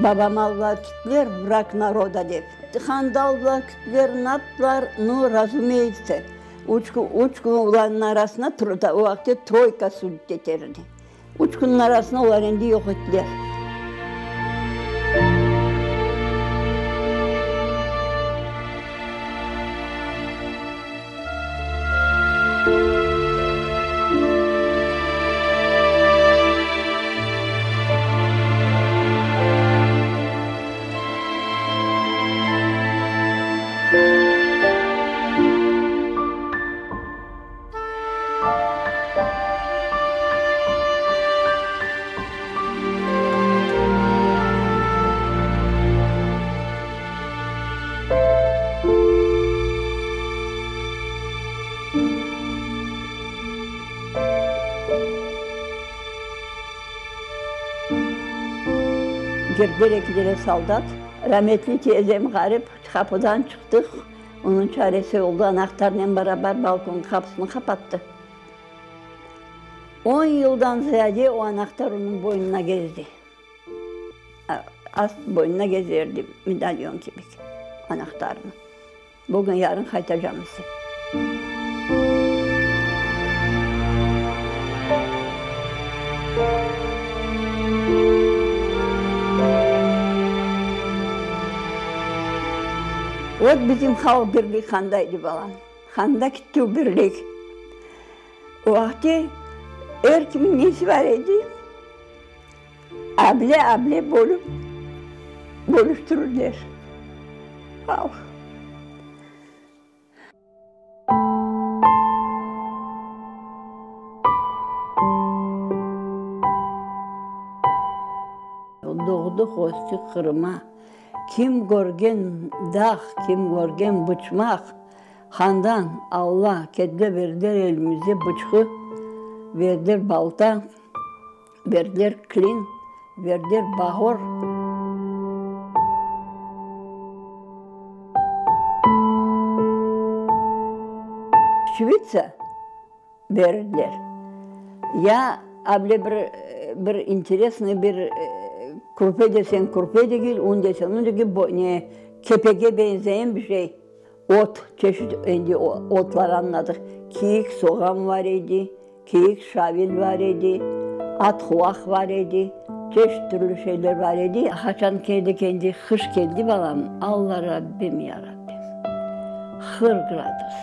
Babam aldılar kittiler, vrag naroda dep. Handı aldılar kittiler, naptılar, nu, razumeytsa, üç kün, üç kün olarnıñ arasına, o vaqıtte troyka sudit eter edi. Üç künniñ arasına olar endi yoq ettiler. Kirdiler eki dene soldat. Rametli tiyzem ğarip, qapıdan çıqtıq. Onıñ çaresi oldı, anahtarnen beraber balkon qapısını qapattı. On yıldan ziyade o anahtar onıñ boynuna gezdi. Ast boynuna gezerdi, medalyon kibi anahtarnı. Bugün, yarın qaytacamız dep. Vot bizim halq birlik qanday, balam. Qanda kitti o birlik? O vaqıtte er kimin nesi bar edi, able-able bölüp, bölüştirirler halq. Doğdıq, östük Qırıma. Kim körgen dağ, kim körgen bıçmaq, Handan, Alla, ketdi berdiler elimize bıçqı, berdiler balta, berdiler klin, berdiler bağır. Şvitsa berdiler. Ya able bir, bir interesnıy bir kürpe deseñ kürpe degil, un deseñ un degil, ne, kepege beñzeyen bir şey. Ot, çeşit endi otlar añladıq. Kiyik soğan bar edi, kiyik şavil bar edi, atqulaq bar edi, çeşit türlü şeyler bar edi. Qaçan keldik endi, qış keldi balam, Alla Rabbim, ya Rabbim, 40 gradus,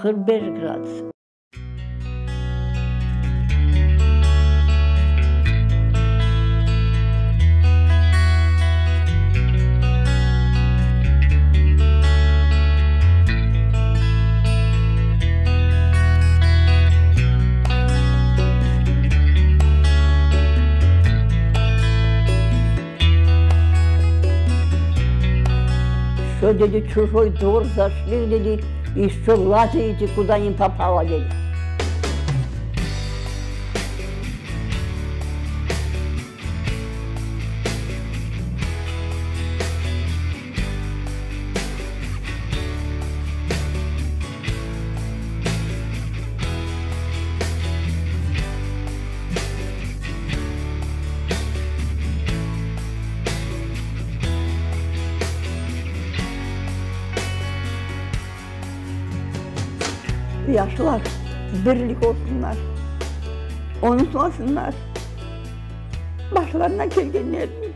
45 gradus. Şo, dedi, çujoy dvor zaşli, dedi, i şo lazayete kuda ni popalo, dedi. Yaşlar birlik olsunlar, unutmasınlar başlarına kelgenlerni.